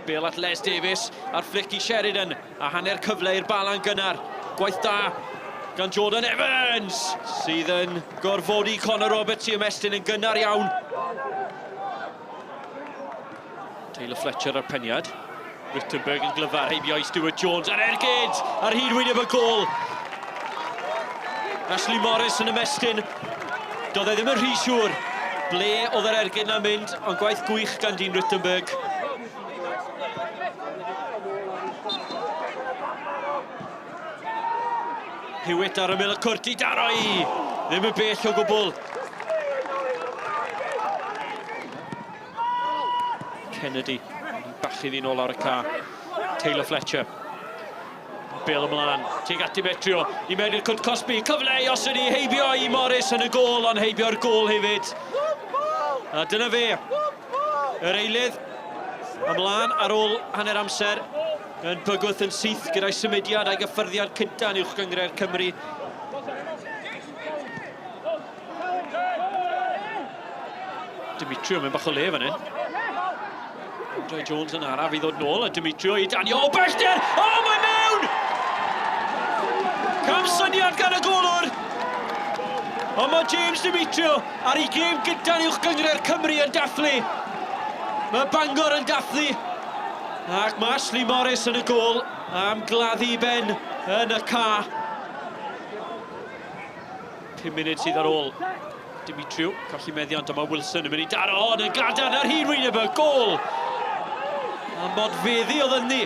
Bêl at Les Davies a'r fflic i Sheridan a hanner cyfle i'r Bala'n gynnar. Gwaith da gan Jordan Evans sydd yn gorfodi Conor Roberts i ymestyn yn gynnar iawn. Taylor Fletcher ar peniad. Rittenberg yn glyfar heibio i Stuart Jones a'r ergyd ar hyd wyneb y gôl. Ashley Morris yn ymestyn. Doedd e ddim yn rhy siŵr ble oedd yr ergyd na'n mynd, ond gwaith gwych gan Dean Rittenberg. Hewitt ar ymyl y cwrt i daro i! Ddim yn bell o gwbl. Kennedy yn bachu ddi'n ôl ar y ca. Taylor Fletcher. Bel ymlaen, tuag at Demetrio, i mewn i'r cwrt cosbi, cyfle i osod i heibio i Morris yn y gôl, ond heibio'r gôl hefyd. A dyna fe, yr eilydd ymlaen ar ôl hanner amser, yn bygwth yn syth gyda'i symudiad a'i gyffyrddiad cyntaf yn Uwch Gynghrair Cymru. Demetrio mewn bach o le fan hyn. Andre Jones yn araf i ddod nôl, a Demetrio i danio o bellter! O, oh, mae mewn! Cam syniad gan y golwr! Ond mae James Demetrio ar ei gêm gyda'n uwch gynghrair Cymru yn dathlu. Mae Bangor yn dathlu. Ac mae Ashley Morris yn y gôl am gladdu i ben yn y ca. 5 munud sydd ar ôl. Dimitriou, colli meddiant, ond mae Wilson yn mynd i daro hon yn gadarn ar hyd wyneb y gôl. A modfeddi oedd ynddi.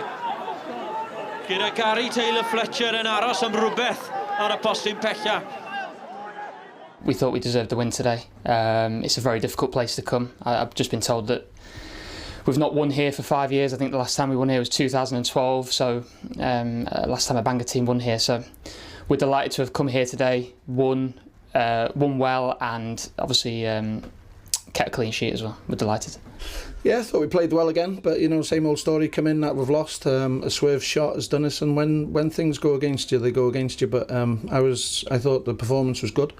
Gyda Gary Taylor Fletcher yn aros am rhywbeth ar y postyn pella. We thought we deserved the win today. It's a very difficult place to come. I've just been told that we've not won here for five years. I think the last time we won here was 2012, so last time a Bangor team won here. So we're delighted to have come here today, won, won well, and obviously kept a clean sheet as well. We're delighted. Yeah, I thought we played well again, but you know, same old story. Come in that we've lost. A swerve shot has done us, and when when things go against you, they go against you. But I was, I thought the performance was good.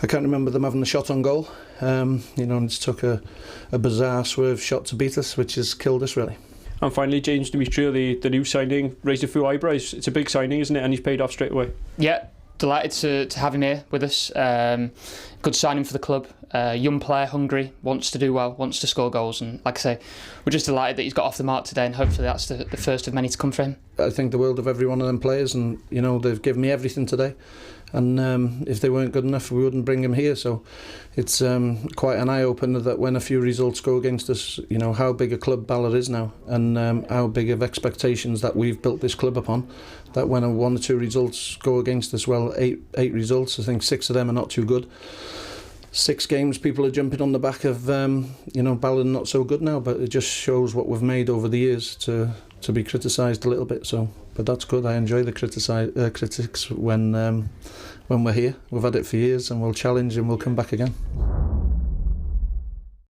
I can't remember them having a shot on goal. And it took a bizarre swerve shot to beat us, which has killed us really. And finally, James Demetriou, the new signing, raised a few eyebrows. It's a big signing, isn't it? And he's paid off straight away. Yeah, delighted to have him here with us. Good signing for the club. Young player, hungry, wants to do well, wants to score goals, and like I say, we're just delighted that he's got off the mark today, and hopefully that's the first of many to come for him. I think the world of every one of them players, and you know they've given me everything today, and if they weren't good enough, we wouldn't bring them here. So it's quite an eye-opener that when a few results go against us, you know how big a club Bala is now, and how big of expectations that we've built this club upon. That when a one or two results go against us, well, eight results, I think 6 of them are not too good. 6 games, people are jumping on the back of Bala not so good now, but it just shows what we've made over the years to be criticised a little bit. But that's good. I enjoy the critics when we're here. We've had it for years, and we'll challenge and we'll come back again.